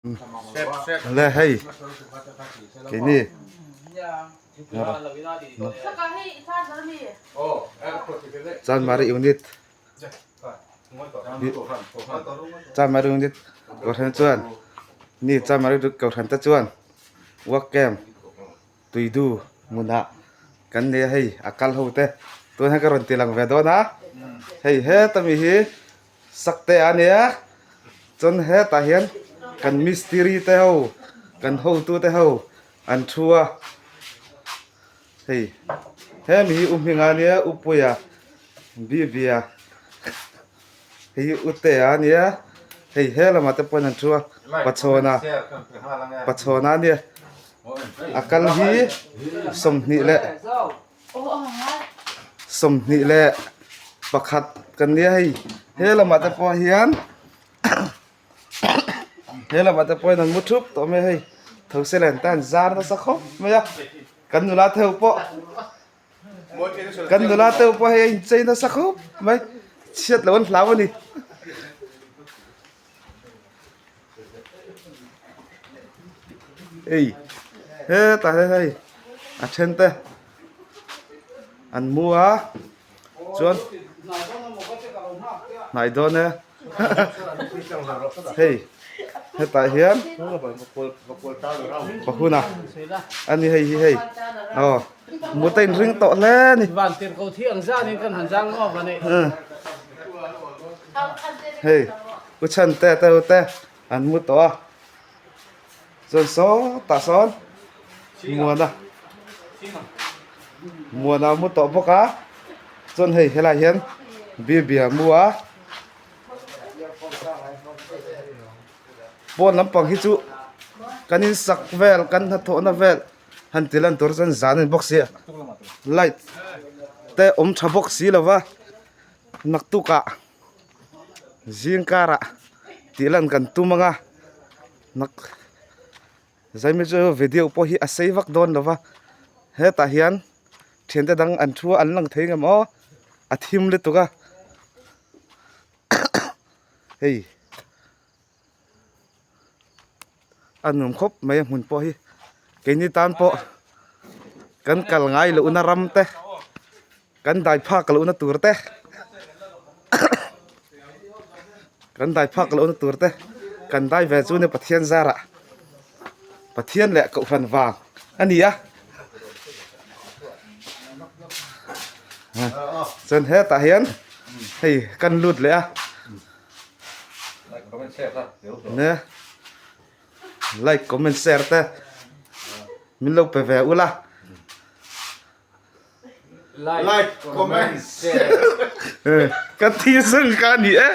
Le hei keini Chanmari unit Chanmari unit kohhran chuan ni Chanmari kohhran te chuan work camp tuidu hmunah kan nei a hei a kal ho te tun hian ka rawn ti lang ve dawn a hei heta mi hi Sakte a nia chuan hetah hian kan mistiri te ho kan hotu te ho an thu a hei hemi hi u hminga nia u puia bibia hei hi u tea a nia hei he lamah te pawhin an thu a pachhawna pachhawna a nia a kal hi 20 leh. 21 kan nia hei he lamah te pawh hian he lamah te pawh hian an mu thup tawh mai a hei those len te an zar nasa khawp mai a kan nula te ho pawh kan nula te ho pawh hei a inchei nasa khawp mai chhiat loh an hlau a ni. Hei hetah hian hei a then te an mu a chuan hnai dawn e hei hetah hian pahuna a ni hei hi hei aw mut a inring tawh hle a ni. Hei u chhan te te u te an mu tawh a chuan sawtah sawn muana muana a mu tawh bawk a chuan hei helaiah hian bibia a mu a pawn lampang hi chu kan insak vel kan hnathawhna vel han ti lan tur chuan zan a ni bawk si a light te awm tha bawk si lo va. Naktukah zing karah tih lan kan tum ang a nak zaimi chu video pawh hi a sei vak dawn lo va hetah hian thiante dang an thu a an lang thei ngam aw a thim lutuk a hei a nuam khawp mai a hmun pawh hi keini tan pawh kan kal ngai lohna ram te. Kan dai phak lohna tur te kan dai phak lohna tur te kan dai ve chu ni Pathian zarah Pathian leh kohhran vang a ni a chuan hetah hian hei kan lut leh a ne like comment share te min lo pe ve ula. Like, comment, share. Ka thi sung ka ni e.